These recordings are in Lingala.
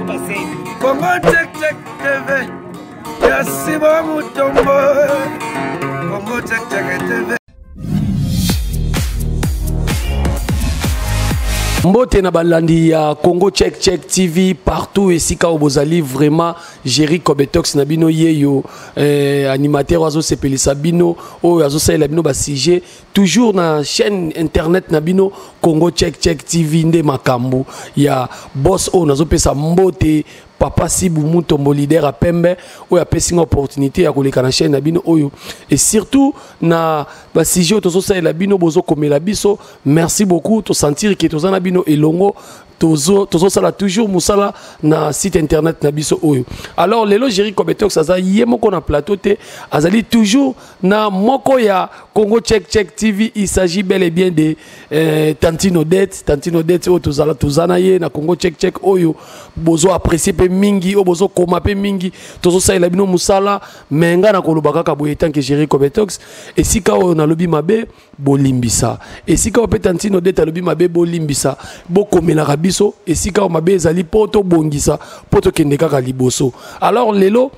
passé. Congo Check Check TV ya Simon Mutombo. Congo Check Check TV. Mbote na balandi ya Congo Check Check TV partout esika oyo bozali, vraiment Jerry Kobetox na bino yeyo, animateur oyo azosepelisa bino, oyo azosalela bino ba sujet toujours na chaîne internet na bino Congo Check Check TV. Nde makambo ya boss oyo nazopesa mbote, papa Sibu Mutombo, leader ya pembe, oyo apesi nga opportunité ya koleka na chaîne na bino oyo, et surtout na ba sujet oyo tozosalela bino, bozokomela biso. Merci beaucoup, tosentir ke toza na bino elongo, tozosala toujours mosala na site internet na biso oyo. Alors lelo Jerry Kobetox aza ye moko na plateau te, azali toujours na moko ya Congo Check Check TV. Il s'agit bel et bien de Tantine Odette. Tantine Odette oyo tozala, toza na ye na Congo Check Check oyo bozo apprécier pe mingi, oyo bozo koma pe mingi, tozosalela bino mosala. Mais nga na koloba kaka boye, tant que Jerry Kobetox, esika oyo nalobi mabe, bolimbisa. Esika oyo mpe Tantine Odette alobi mabe, bolimbisa. Bokomelaka biso esika oyo mabe ezali mpo tobongisa, mpo tokende kaka liboso. Alors lelo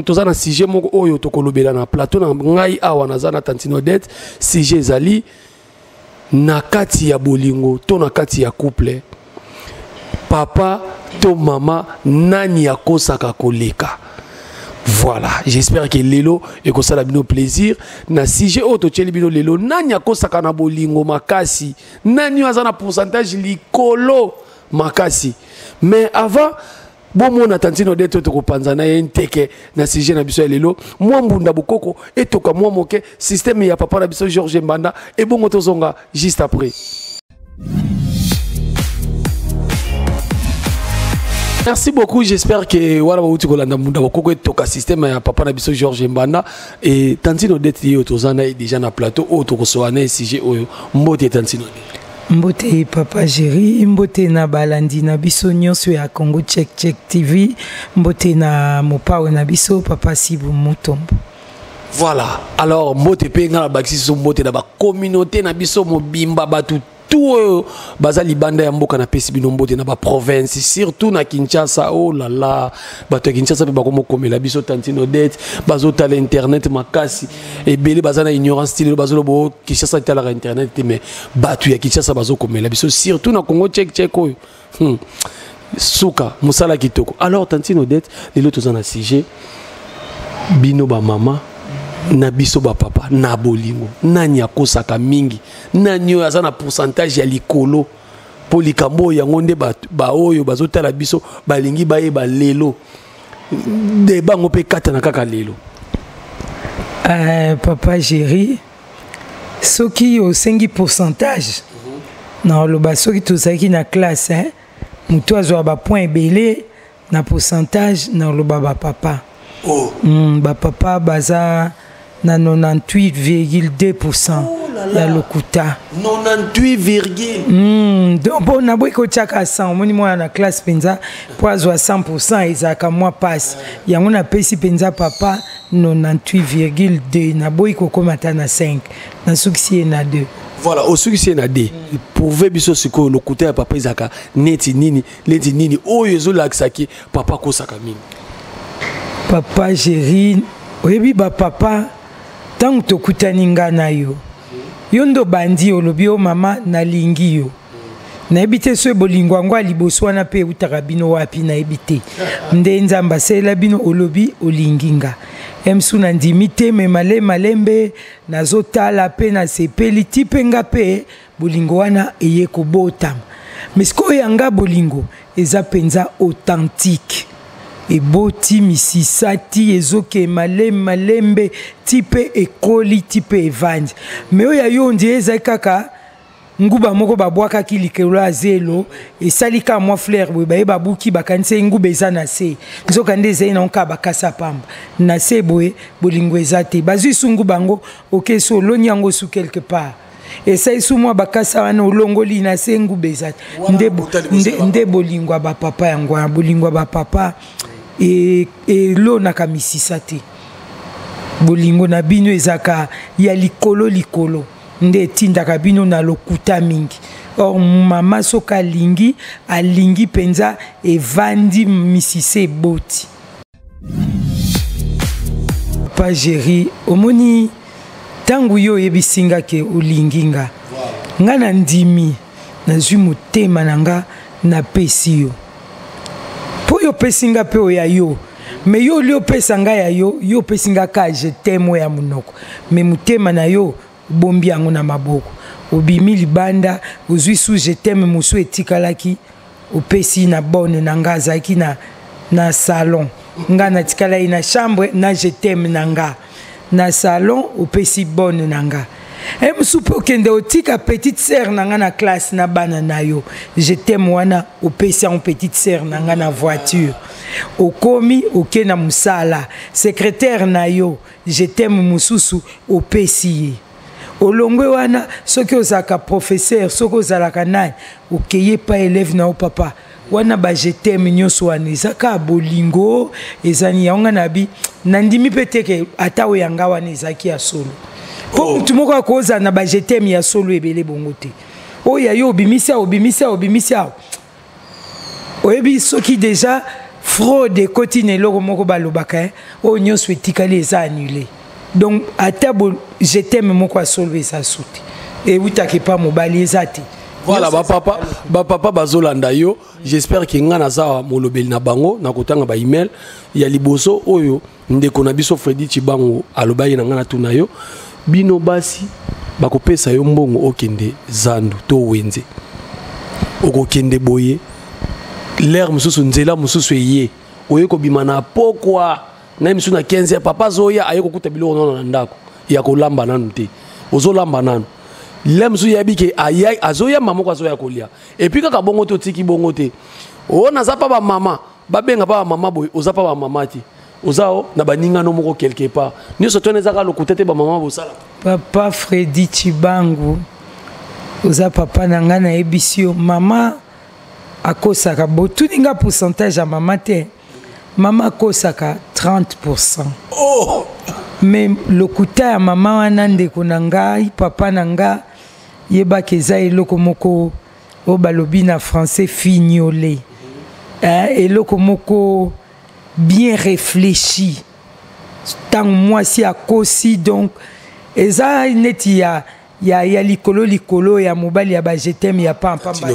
toza na sujet moko oyo tokolobela na plateau na ngai awa. Naza na Tantine Odette. Sujet ezali na kati ya bolingo to na kati ya couple, papa to mama, nani akosaka koleka? Voilà, j'espère que lelo ekosala bino plaisir na sujet oyo totieli bino lelo: nani akosaka na bolingo makasi, nani oyo aza na pourcentage likolo makasi? Mais avant bomona Tantine Odette oyo tokopanza na ye nteke na sujet na biso ya lelo, mwa mbunda bokoko etoka mwa moke, système ya papa na biso Georges Mbanda, ebongo tozonga juste après. Merci beaucoup, j'espère que wana bauti kolanda mbunda bokoko etoka, système ya papa na biso Georges Mbanda. Et Tantine Odette ye oyo toza na ye déjà na plateau oyo tokosola na ye sujet oyo. Mbote, Tantine Odette. Mbote, papa Géri. Mbote na balandi na biso nyonso ya Congo Check Check TV. Mbote na mopao na biso, papa Sibu Mutombo. Voilà, alors mbote mpe nga na bakisi so mbote na bacommunauté na biso mobimba, bato tout oyo baza libanda ya mboka, napesi bino mbote na baprovince, surtout na Kinshasa. Oh là là, bato ya Kinshasa mpe bakomokomela biso Tantine Odette, bazotala internet makasi. Ebele baza na ignorance ti lelo, bazoloba: "Oh, Kinshasa etalaka internet te." Mais bato ya Kinshasa bazokomela biso, surtout na Congo Check Check oyo. Suka mosala kitoko. Alors Tantine Odette, lelo toza na sujet: bino bamama na biso bapapa, na bolingo, nani akosaka mingi, nani oyo aza na pourcentage ya likolo? Mpo likambo oyo yango nde baoyo bazotala biso balingi bayeba lelo. Débat yango mpe ekatana kaka lelo. Papa Géri, soki osengi pourcentage, na oloba soki tozalaki na classe, hein, moto azwa bapoint ebele na pourcentage, na oloba bapapa. Oh. Bapapa baza na 98,2 Oh là là. ya lokuta. 98 virgule. Donc mpo naboyi kotiaka 100. Omoni mwana na classe mpenza, mpo azwa 100 ezalaka mwa pasi. Yango napesi mpenza papa 98,2. Naboyi kokóma ata na 5, nasukisi ye na 2. Voilà, osukisi ye na 2. Prouve biso sikoyo, lokuta ya papa ezalaka neti nini, neti nini oyo ezolakisaki papa akosaka mingi? Papa Géri, oyebi bapapa, ntango tokutani nga na yo, yo nde obandi, olobi: "O mama, nalingi yo." Nayebi te so bolingo yango ya liboso wana mpe eutaka bino wapi. Nayebi te nde Nzambe asalela bino. Olobi olingi nga, msu nandimi te. Me male malembe nazotala mpe nasepeli ti mpe nga mpe bolingo wana eye kobotama. Mais sikoyo yanga bolingo eza mpenza authentique, eboti misisa ti ezokema malembe malembe ti mpe ekoli ti mpe evandi. Mais oyo ya yo ndie ezali kaka nguba moko babwakaki likolo ya zelo, esali kaka mwa fleur boye, baye babuki, bakanisi nguba eza na se, nzoka nde ezali nango kaka bakasa pamba na se boye. Bolingo eza te. Bazwi su nguba yango, oke so oloni yango su quelque part, esali su mwa bakasa wana, olongoli na se, nguba eza te. Nde bolingo ya bapapa yango wana. Bolingo ya bapapa elonaka misisa te. Bolingo na bino ezalaka ya likolo likolo, nde etindaka bino na lokuta mingi. Or mama soki alingi, alingi mpenza, evandi misise eboti. Papa Jerry, omoni ntango yo oyebisi nga ke olingi nga, nga na ndimi, nazwi motema na nga napesi yo. Mpo yo opesi nga mpe oya yo, me yo oli opesa nga ya yo, yo opesi nga ka je t'aime oyo ya monoko, me motema na yo obombi yango na maboko. Obimi libanda, ozwi sous je t'aime mosusu etikalaki, opesi na bonne na nga azalaki na salon, nga natikalaki na chambre na je t'aime na nga na salon, opesi bonne na nga. E mosusu mpe okende otika petite sœur na nga na classe na bana na yo, je t'aime wana opesi yango petite sœur na nga na voiture. Okomi oke na mosala, secrétaire na yo je t'aime mosusu opesi ye. Olongwe wana, soki ozalaka professeur, soki ozalaka nani, okeye epai élève na yo papa wana, ba je t'aime nyonso wana eza kaka bolingo, ezani yango. Nga na bi nandimi mpe te ke ata oyo yanga wana ezalaki ya solo, mpo motu moko akozala na ba je t'aime ya solo ebele bongo te. Oyo ya yo obimisi awa, obimisi awa, obimisi awa, oyebi soki déjà fraude ekoti na eloko moko balobaka, oyo nyonso etikali eza annulé. Donc ata bo je t'aime moko ya solo eza su te, eutaka epa mobali eza te. Voilà, bapapa, bapapa bazolanda yo, j'espère ke nga naza molobeli na bango na kotanga baemail ya liboso oyo ndeko na biso Fredi Chibango alobaki na nga natuna yo. Bino basi, bakopesa yo mbongo okende zandu to wenze, okokende boye, l'heure mosusu nzela mosusu eye, oye kobima na pokwa na ye misu na 15 heures, papa azoya, aye kokuta biloko nano na ndako ya kolamba nanu te, ozolamba nanu le mosusu yebi ke azoyamba moko, azoya kolia. Et puis kaka bongo te, otiki bongo te, oyo naza mpa bamama, babenga mpa bamama boye, oza mpa bamama te, oza o na baningano moko quelque part. Nyonso twana ezaka lokuta te, bamama bosala? Papa Fredi Chibangu, oza papa na ngai, nayebisi yo, mama akosaka. Botuni nga pourcentage ya mama te, mama akosaka 30. Oh! Me lokuta ya mama wana, ndeko na ngai, papa na nga, yebaka eza eloko moko oyo balobi na français fignolé, eh, eloko moko bien réfléchi. Ntango mwasi akosi, donc eza neti ya likolo likolo ya mobali ya ba je t'aime ya pampamba.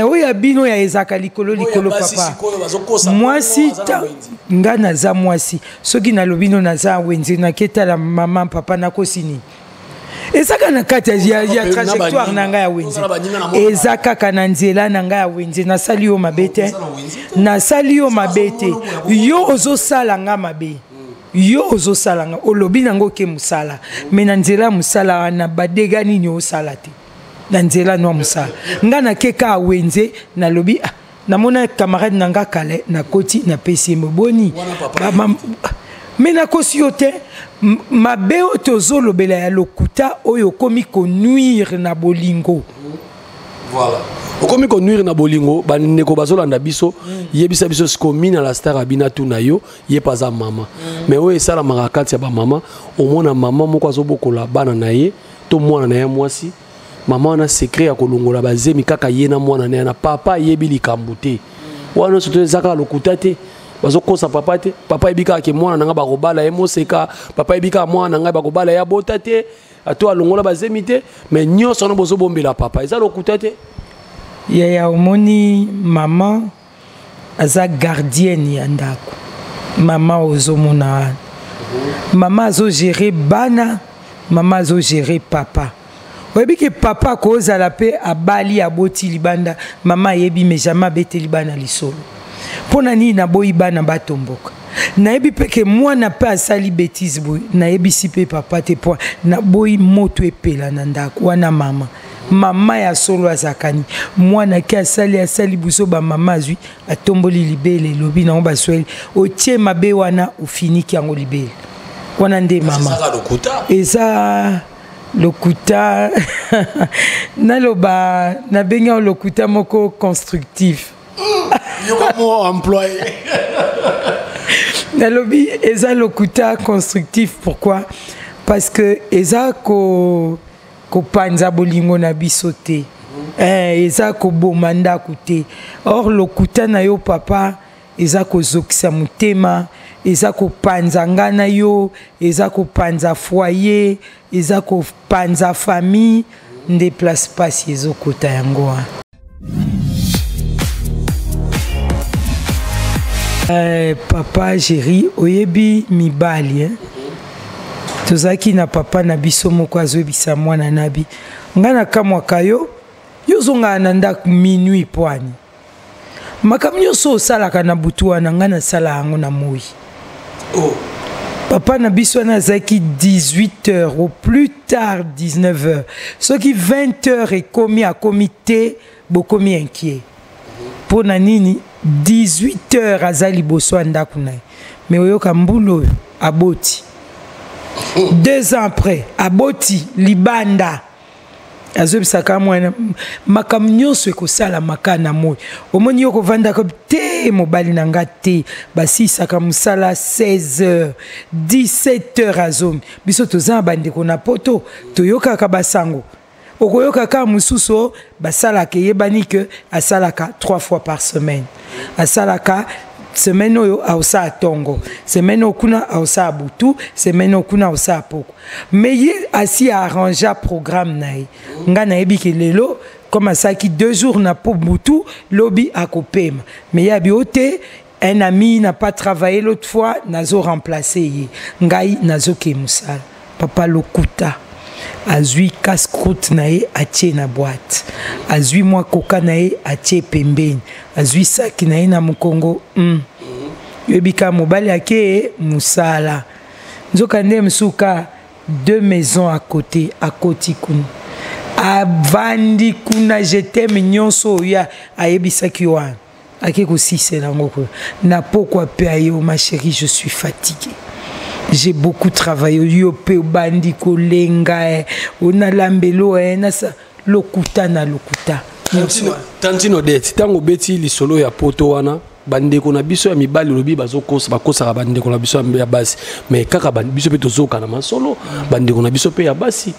Oyo ya bino ya ezalaka likolo likolo. Papa mwasi, nga naza mwasi, soki nalobi no naza wenze, naketala mama papa, nakosi nini? Eza kaka na kati ya trajectoire na ngai ya wenze, eza kaka na nzela na ngai ya wenze. Nasali yo mabe te, nasali yo mabe te. Yo ozosala nga mabe, yo ozosala nga, olobi nango oke mosala, me na nzela ya mosala wana badega nini osala te na nzela no ya mosala? Nga nake ka wenze, nalobi, ah, namona camarade na nga kale, nakoti, napesi ye boni, me nakosi yo te. Mabe oyo tozolobela ya lokuta oyo okomi konuire na bolingo. Voilà, okomi konuire na bolingo. Bandeko bazolanda biso, yebisa biso sikoyo, Mina la Star abina tuna yo, ye mpe aza mama, mais oyo esalamaka kati ya bamama, omona mama moko azobokola bana na ye to mwana na ye mwasi, mama wana secret ya kolongola bazemi kaka ye na mwana na ye, na papa ayebi likambo te. Wana nyonso to eza kaka lokuta te, bazokosa papa te? Papa ayebi kaka ke mwana na ngai bakobala ye moseka, papa ayebi kaka mwana na ngai bakobala ye abota te to alongola bazemi te, mais nyonso wana bozobombela papa eza lokuta te? Yaya, omoni, mama aza gardienne ya ndako. Mama ozomona wana, mama azogérer bana, mama azogérer papa. Oyebi ke papa akozala mpe abali, aboti libanda, mama ayebi, mais jamais abeteli bana lisolo. Mpo na nini naboyi bana batomboka? Nayebi mpe ke mwana mpe asali bétise boye, nayebisi mpe papa te, mpo naboyi moto epela na ndako wana. Mama, mama ya solo azalaka nini? Mwana ke asali buso, bamama azwi, atomboli libele, elobi nango basweli, otie mabe wana, ofiniki yango libele wana nde mama. Eza lokuta, naloba, nabengi yango lokuta moko constructif. Yoka mo employé. Nalobi eza lokuta constructif, pourquoi? Parce que eza ko Kopanza bolingo na biso te. Eh, eza koboma ndako te. Or lokuta na yo papa eza kozokisa motema, eza kopanza nga na yo, eza kopanza foyer, eza kopanza famille, nde place pasi ezokota yango wana. Papa Jerry, oyebi mibali eh? Tozalaki na papa na biso moko azoyebisa mwana nabi, ngai nakamwaka yo, yo ozongaka na ndako minuit pwani, makambo nyonso osalaka na butu wana ngai nasala yango na moi. Oh. Papa na biso wana azalaki 18 heures au plus tard 19 heures, soki 20 heures ekomi akomi te, bokomi inquiet mpo na nini? 18 heures aza liboso ya ndako na ye, me oyoka mbula oyo aboti 2 ans après aboti libanda, azoyebisaka mwana makambo nyonso ekosalamaka na moi. Omoni yo kovandaka te, mobali na nga te, basilisaka mosala 16 heures 17 heures azongi. Biso toza na bandeko na poto, toyokaka basango, okoyoka kaka mosusu oyo basalaka, eyebani ke asalaka 3 fois par semaine, asalaka semaine oyo aosala ntongo, semaine oyo kuna aosala butu, semaine oyo kuna aosala poko, mais ye asi arrangea programme na ye. Ngai nayebi ke lelo comme asalaki 2 jours na po butu, lobi akopema, mais ye abi o te, un ami n'a pas travaillé l'autre fois, nazo remplacer ye, ngai nazoke mosala. Papa lokuta, azwi casse-croûte na ye atie na boîte, azwi mwa koka na ye atie pembeni, azwi saki na ye na mokongo. Yoyebi kaka mobali ake mosala, nzoka nde mosuka 2 maisons à côté, akoti kuna, avandi kuna, je t'aime nyonso oyo ayebisaki wana, ake kosisela yango kuna na pokwa mpe aye, oh, ma chérie, je suis fatiguée, j'ai beaucoup travaillé, yo mpe obandi kolenga, eh, onalambelo, eh, nasa lokuta na lokuta. Tantine Odette, ntango obeti lisolo ya poto wana, bandeko na biso ya mibali olobi bazokosa, bakosaka bandeko na biso ya basi, mais kaka biso mpe tozoka na masolo, bandeko na biso mpe ya basi,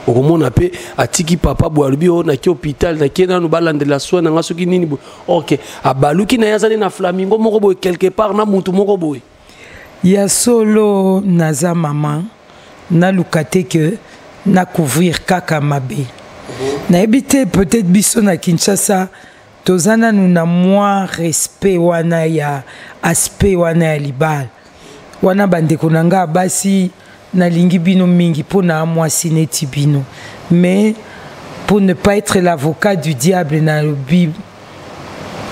okomona mpe atiki papa boye, alobi o naki hôpital, nakie nanu balandela soin na nga soki nini boye, ok, abaluki na ye, azali na flamingo moko boye quelque part na mutu moko boye. Ya solo, naza mama, naluka te ke nacouvrir kaka mabe. Nayebi te, peut-être biso na Kinshasa toza nanu na mwa respect wana ya aspect wana ya libala wana. Bandeko na nga basi, nalingi bino mingi mpo na mwasi neti bino, mais pour ne pas être l'avocat du diable, nalobi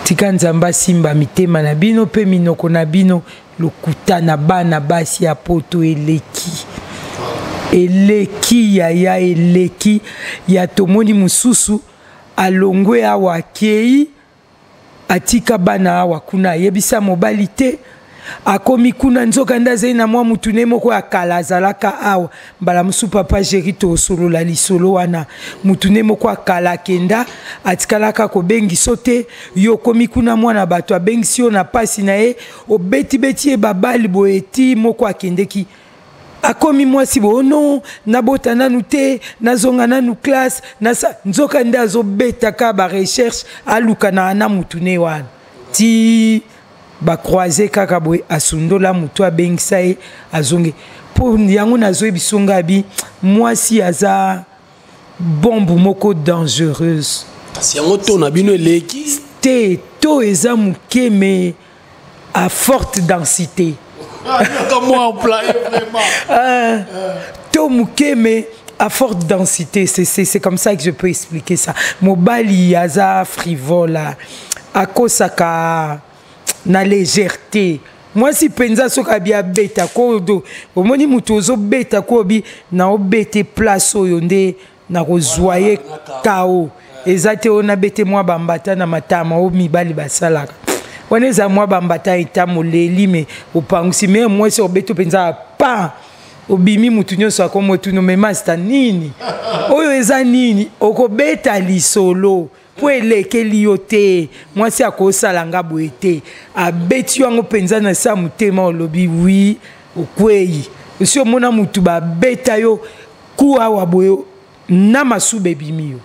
tika Nzambe asimba mitema na bino mpe minoko na bino. Lokuta na bana basi ya poto eleki, eleki yaya, eleki ya. Tomoni mosusu alongwe awa, akei, atika bana awa kuna, ayebisa mobali te, akomi kuna, nzoka nde azali na mwa mutu ne moko ya kala azalaka awa. Mbala mosusu papa Géri tosolola lisolo wana. Mutu ne moko ya kala akenda, atikalaka kobengiso te. Yo okomi kuna, mwana bato abengisi yo na pasi na ye, obetibeti ye babali boye ti moko akendeki, akomi mwasi boye, oh non, nabota nanu te, nazonga nanu classe, nasa. Nzoka nde azobetaka barecherche, aluka na mutu ne wana ti bacroise kaka boye, asundola motu abengisa ye, azongi. Mpo yango nazoyebi nga abi mwasi aza bombe moko dangereuse. Kasi yango to na bino eleki. Te, to eza moke mais à forte densité. Comment employer vraiment? To moke mais à forte densité, c'est comme ça que je peux expliquer ça. Mobali aza frivole, akosaka na légèreté. Mwasi mpenza soki abi abeta kodo, omoni moto ozobeta ko obi na obete place oyo nde nakozwa ye kao eza te. Oyo nabete mwa bambata na matama oyo mibali basalaka wana, eza mwa bambata eta moleli me opangusi, me mwasi obeti mpenza pa, obimi, mutu nyonso akomotuna me masta nini oyo eza nini, okobeta lisolo mpo elekeli yo te. Mwasi akosala nga boye te, abeti yo yango mpenza na sa motema, olobi wi, okwei. Osi omona mutu babeta yo ku awa boye? Na masuba ebimi yo,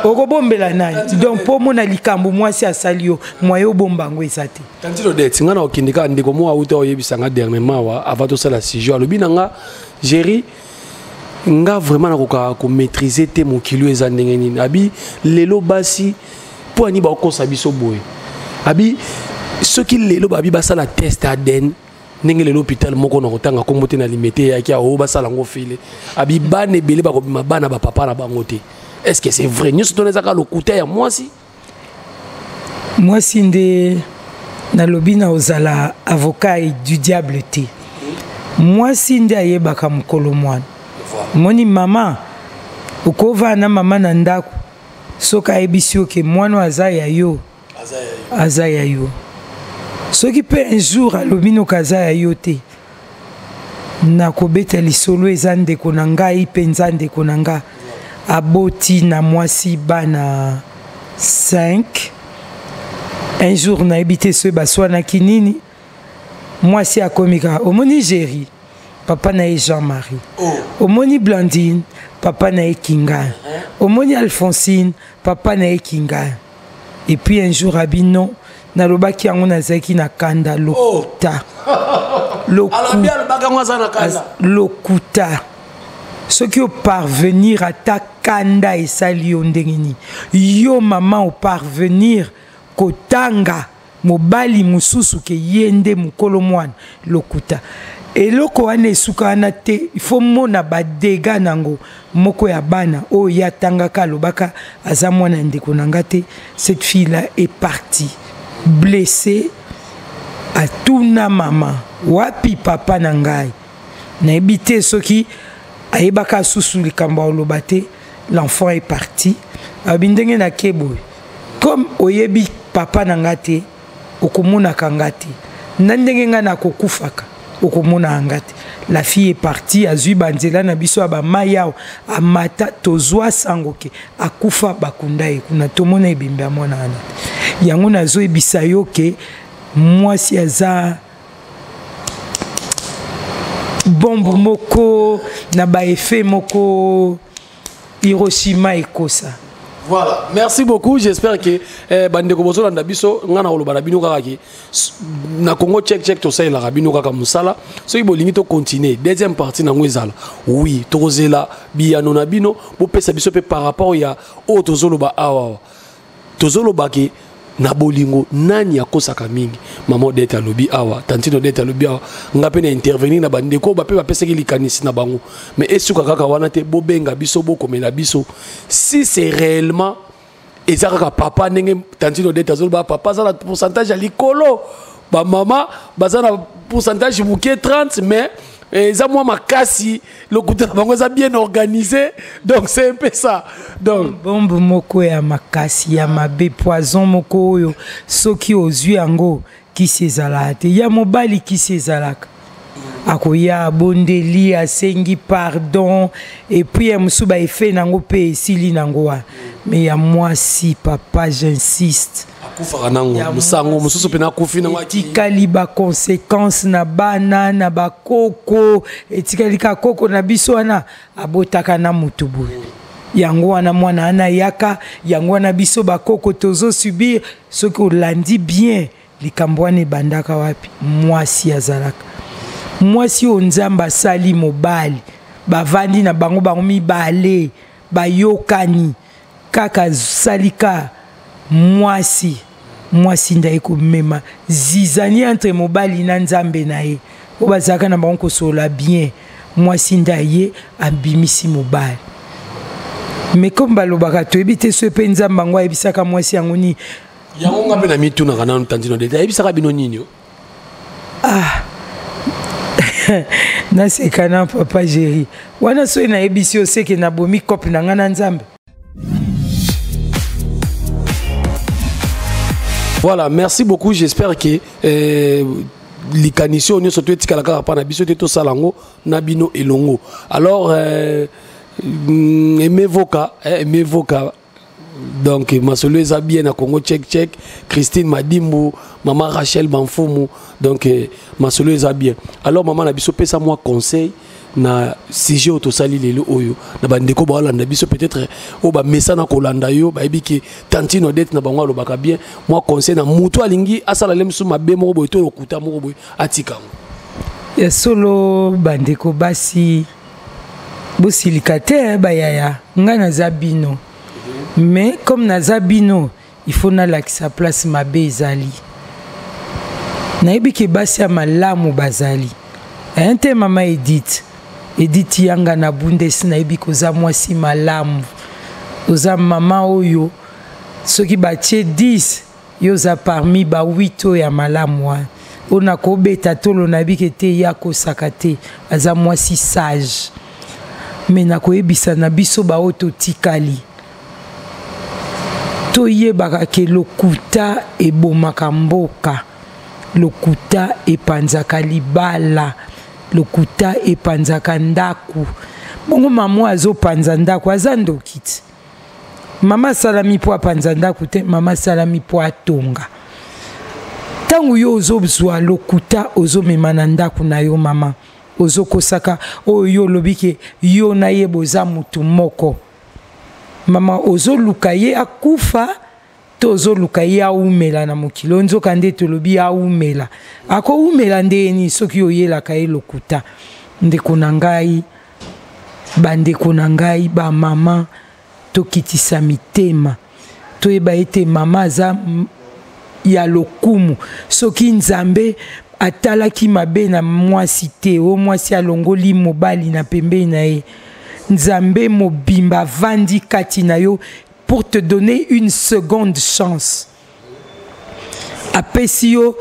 okobombela nani? Donc mpo omona likambo mwasi asali yo, mwaye obomba yango eza te. Tantine Odette, nga na okende kaka ndeko moko auta oyebisa nga dernièrement awa avant tosala sujet. Alobi na nga: "Géri, nga vraiment nakokaka komaîtriser te mokili oyo eza ndenge nini." Abi lelo basi mpo ani bakokosa biso boye. Abi soki lelo babi basala test ADN, ndenge lelo hôpital moko na kotanga kombo te na Limete eyaki awo basala yango fele, abi bana ebele bakobima bana bapapa na bango te. Est ce que c'est vrai? Nyonso tona ezaka lokuta ya mwasi. Mwasi nde nalobi na ozala avocat du diable te. Mwasi nde ayebaka mokolo mwana. Moni mama, okovaa na mama na ndako, soki ayebisi yo ke mwana oyo aza ya yo, aza ya yo. Soki mpe un jour alobi noka aza ya yo te, nakobeta lisolo. Eza ndeko na ngai mpenza, ndeko na nga aboti na mwasi bana 5. Un jour, nayebi te soki baswanaki nini, mwasi akomi kaka: "Omoni Géri, papa na ye Jean-Marie. Oh. Omoni Blandine, papa na ye Kinga. Omoni Alphonsine, papa na ye Kinga." Et puis un jour abi: "Non, nalobaki yango, nazalaki na kanda." Lokuta. Lokuta. Soki oparvenir, ata kanda esali yo ndenge nini, yo mama oparvenir kotanga mobali mosusu ke ye nde mokolo mwana, lokuta. Eloko wana esuka wana te. Ifo mona badega nango moko ya bana oyo ye atangaka, alobaka aza mwana ya ndeko na nga te. Cette fille là est partie blessée. Atuna mama: "Wapi papa na ngai?" Nayebi te soki ayebaka susu likambo aloba te. L'enfant est parti, alobi: "Ndenge nake boye, comme oyebi papa na nga te, okomonaka nga te. Na ndenge ngai nakokufaka, okomonaka nga te." La fille est partie, azwi banzela na biso ya bamai awa, amata, tozwa sango ke akufa, bakunda ye kuna. Tomona ebembe ya mwana wana te. Yango nazoyebisa yo ke mwasi aza bombe moko na baeffet moko Hiroshima ekosa. Voilà, merci beaucoup. J'espère que bandeko bozolanda biso, nga na koloba na bino kaka ke na Congo Check Check tosalelaka bino kaka mosala. Soki bolingi tocontinue deuxième partie nango ezala, oui, tokozela biyano na bino, bopesa biso mpe par rapport ya oyo tozoloba awa. Tozoloba ke na bolingo nani akosaka mingi? Mama Odete alobi awa, tantine Odete alobi awa, nga mpe na intervenir na bandeko bape bapesaki likanisi na bango. Mais esuka kaka wana te. Bobenga biso, bokomela biso si c'est réellement eza kaka papa, ndenge tantine Odete azoloba, papa aza na pourcentage ya likolo, bamama baza na pourcentage moke 30, mais eza mwa makasi, lokuta na bango eza bien organisé. Donc c'est un peu ça. Donc bombe moko ya makasi ya mabe, poison moko oyo soki ozwi yango, kisi ezalaka te. Ya mobali, kisi ezalaka, akoya, abondeli, asengi pardon, et puis ya mosusu baeffet nango mpe esili nango wana. Mais ya mwasi, papa, j'insiste, akufaka nango, mosango mosusu mpe nakufi nango. Etikali baconséquence na bana na bakoko. Etikali kaka koko na biso wana abotaka na motu boye, yango wana mwana wana ayaka, yango wana biso bakoko tozosubir. Soki olandi bien likambo wana, ebandaka wapi? Mwasi azalaka mwasi oyo Nzambe asali mobali, bavandi na bango, bango mibale bayokani kaka, sali ka mwasi. Mwasi nde aye komema zizanie entre mobali na Nzambe na ye oyo bazalaka na bango kosolola bien. Mwasi nde aye abimisi mobali. Mais comme balobaka, toyebi te so mpe Nzambe yango ayebisaka mwasi yango nini. Yango nga mpe na mitunaka nanu, tantine Odete ayebisaka bino nini o? Ah, naseka na papa Géri wana. Soki nayebisi yo, seke nabomi cope na ngai na Nzambe. Voilà, merci beaucoup. J'espère que likanisi oyo nyonso to etikala kaka mpa na biso te, tosala yango na bino elongo. Alors emevoka emevoka. Donc masolo eza bien na Congo Check Check. Christine Madimbu, mama Rachel Bamfumu, donc masolo eza bien. Alors mama na biso, pesa mwa conseil. Na sujet oyo tosali lelo oyo, na bandeko baolanda biso, peut-être oyo bamesana kolanda yo, bayebi ke tantine Odette na bango alobaka bien. Mwa conseil na motu alingi asala le mosusu mabe moko boye to lokuta moko boye, atika yango. Ya solo, bandeko basi, bosilika te. Bayaya, ngai naza bino, mais comme naza bino, il faut nalakisa place mabe ezali. Nayebi ke basi ya malamu bazali te. Mama Edith, Edith Yanga na Bundesi, nayebi koza mwasi malamu, oza mama oyo soki batie 10, yo oza parmi ba 8 oyo ya malamu wana oyo nakobeta tolo. Nayebi ke te, ye akosaka te, aza mwasi sage. Me nakoyebisa na biso baoyo totikali, toyebaka ke lokuta ebomaka mboka, lokuta epanzaka libala, lokuta epanzaka ndako. Bongo mama azopanza ndako, aza ndoki ti. Mama asalami mpo apanza ndako te, mama asalami mpo atonga. Ntango yo ozozwa lokuta, ozomema na ndako na yo, mama ozokosaka oyo yo olobi ke yo na ye boza mutu moko, mama ozoluka ye akufa to ozoluka ye awumela na mokili oyo? Nzoka nde tolobi awumela, akowumela nde nini soki oyelaka ye lokuta? Ndeko na ngai, bandeko na ngai bamama, tokitisa mitema, toyeba ete mama aza ya lokumu. Soki Nzambe atalaki mabe na mwasi te, o mwasi alongoli mobali na pembeni na ye, Nzambe mobimba avandi kati na yo pour te donner une seconde chance. Apesi yo,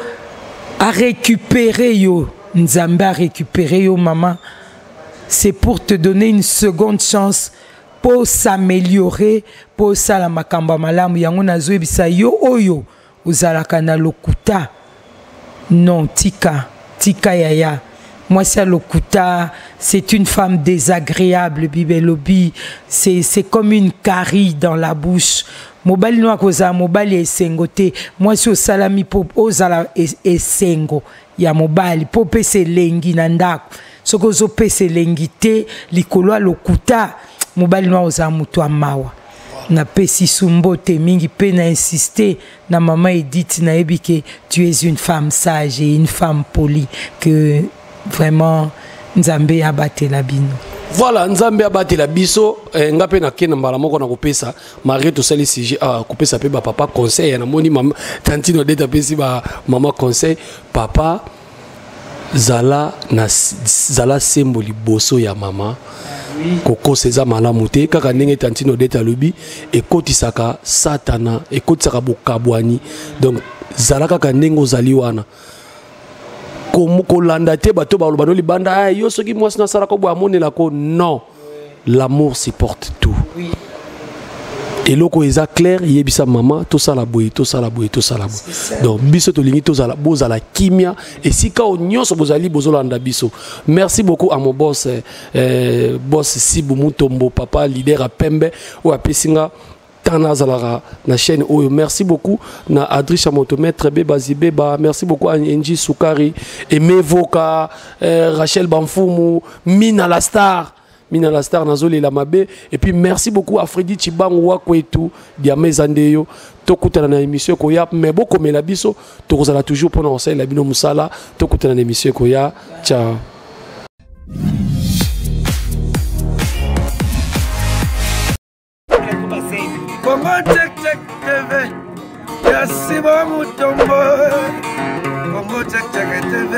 arécupérer yo, Nzambe arécupérer yo, mama, c'est pour te donner une seconde chance pour s'améliorer, mpo osala makambo ya malamu. Yango nazoyebisa yo oyo ozalaka na lokuta, non, tika, tika yaya. Mwasi ya lokuta, c'est une femme désagréable. Bible elobi c'est comme une carie dans la bouche. Mobali no akozala mobali ya esengo te. Mwasi osalami mpo ozala esengo ya mobali, mpo opesa elengi na ndako. Soki ozopesa elengi te likolo ya lokuta, mobali no akozala moto ya mawa. Napesi su mbote mingi mpe na insiste na mama Edith. Nayebi ke tu es une femme sage et une femme polie, que vraiment Nzambe abatela bino. Voilà, Nzambe abatela biso. Nga mpe nakende mbala moko na kopesa malgré tosali sujet ah, kopesa mpe bapapa conseil. Namoni mama tantine Odette apesi bamama conseil. Papa, zala na zala sembo liboso ya mama. Kokosa eza malamu te. Kaka ndenge tantine Odette alobi, ekotisaka satana, ekotisaka bokabwani. Donc zala kaka ndenge ozali wana. Kolanda te bato baloba no libanda: ah, yo soki mwasi nasalaka boye, amonelako. Non, l'amour supporte tout. Eloko eza clair, yebisa mama: tosala boye, tosala boye, tosala boye. Donc biso tolingi tozala, bozala kimia esika oyo nyonso bozali, bozolanda biso. Merci beaucoup à mon boss, boss Sibu Mutombo, papa leader ya pembe oyo apesi nga ntango nazalaka na chaîne oyo. Merci beaucoup na Adrisha Moto, maître Beba Zibeba. Merci beaucoup à Enji Sukari, Emevoka, Rachel Bamfumu, Mina la star, Mina la star, nazolela mabe. Et puis merci beaucoup à Freddy Chibangu Wakwetu Diame Zandeyo. Tokutana na émission ekoya, mais bokomela biso, tokozala toujours mpona kosalela bino mosala. Tokutana na émission ekoya. Ciao. Congo Check Check TV ya Simon Mutombo, Congo Check Check TV.